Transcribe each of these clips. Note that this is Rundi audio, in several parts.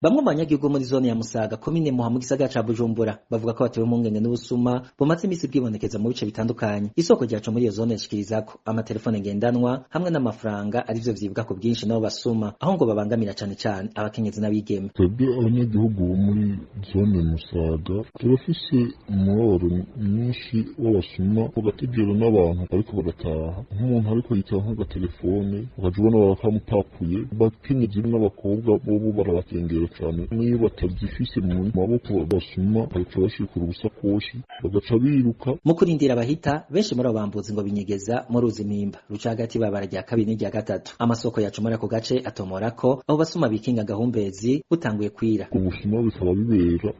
Bamwe mu banyagihugu muri zone ya Musaga, komine Muha, mu gisagara ca Bujumbura, bavuga ko batewe impungenge n'ubusuma bumaze imisi bwibonekeza mu bice bitandukanye. Isoko ryacu muri iyo zone rishikirizako amatelefone ngendanwa hamwe n'amafaranga arivyo vyibwa ku bwinshi n'abo basuma, aho ngo babangamira cane cane abakenyezi n'abigeme. Twebwe abanyagihugu bo muri zone Musaga turafise umubabaro mwinshi w'abasuma, bagategera n'abantu bariko barataha. Nk'umuntu ariko yitaba nk'agatelefone, ukaja ubona barakamutapuye. Abakenyezi n'abakobwa bobo barabatengera cane, n'iyo batazifise mu maboko basuma bagaca bashikura ubusakoshi, bagaca biruka. Mu kurindira abahita, benshi muri abo bambuzi ngo binyegeza mu ruzi Mpimba ruca hagati y'ibabara rya kabiri n'irya gatatu. Amasoko yacu muri ako gace atomora ko abo basuma bikinga agahumbezi butanguye kwira. Ubusuma bikaba bibera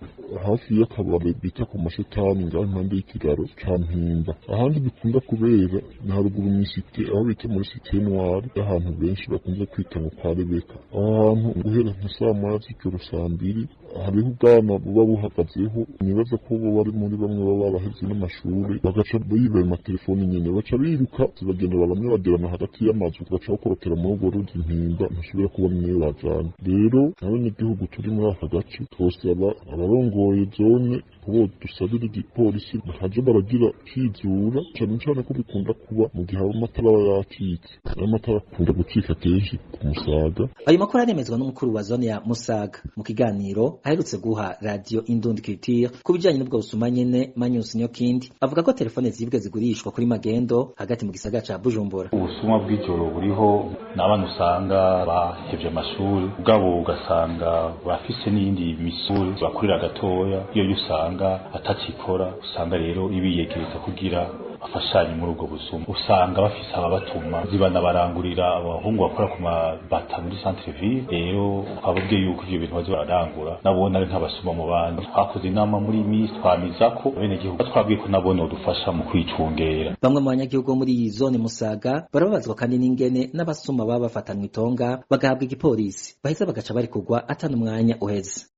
hafi y'akabare bita ku Mashetani, ngaho impande y'ikiraro ca Mpimba. Ahandi bikunda kubera ni haruguru mw'isite, aho bita muri Cité Noire, ahantu benshi bakunze kwita ngo kwa Rebeka. Aho hantu guhera nka saa 1 z'ijoro, saa 2, hariho ubwana buba buhagazeho. Nibaza ko bo bari muri bamwe baba barahevye n'amashuri, bagaca biba ayo matelefoni nyene, baca biruka, bagenda baramyabagerana hagati y'amazu, bagaca bakorokera muri urwo ruzi Mpimba, ntusubira kubona niyo bajanye. Rero abenegihugu turi muri aka gace twosaba abarongoye zone ko bodusabira igipolisi bakaja baragira kizura, cane cane ko bikunda kuba mu gihe amatara aba yacitse. Ayo matara akunda gucika kenshi ku Musaga. Ayo makuru aremezwa n'umukuru wa zone ya Musaga mu kiganiro aherutse guha Radio Indundi Culture ku bijanye n'ubwo busuma nyene. Manius Nyokindi avuga ko telefone zibwe zigurishwa kuri magendo hagati mu gisagara ca Bujumbura. Ubusuma bw'ijoro buriho, n'abana usanga bahevye amashuri, ubwabo ugasanga bafise n'iyindi misuri bakurira gatoya, iyo usanga atacikora, usanga rero ibiyegereza kugira bafashanye muri ubwo busuma. Usanga bafise ababatuma, zibanabarangurira abahungu bakora ku mabata muri centre ville. Rero ukababwiye yuko ivyo bintu baza bararangura, nabona ari nk'abasuma mu bandi. Twakoze inama muri misi, twamizako abenegihugu, twabwiye ko nabone dufasha mu kwicungera. Bamwe mu banyagihugu bo muri iyi zone Musaga barababazwa kandi n'ingene n'abasuma baba bafatanywe itonga bagahabwa igipolisi, baheza bagaca bari kugwa atana umwanya uheze.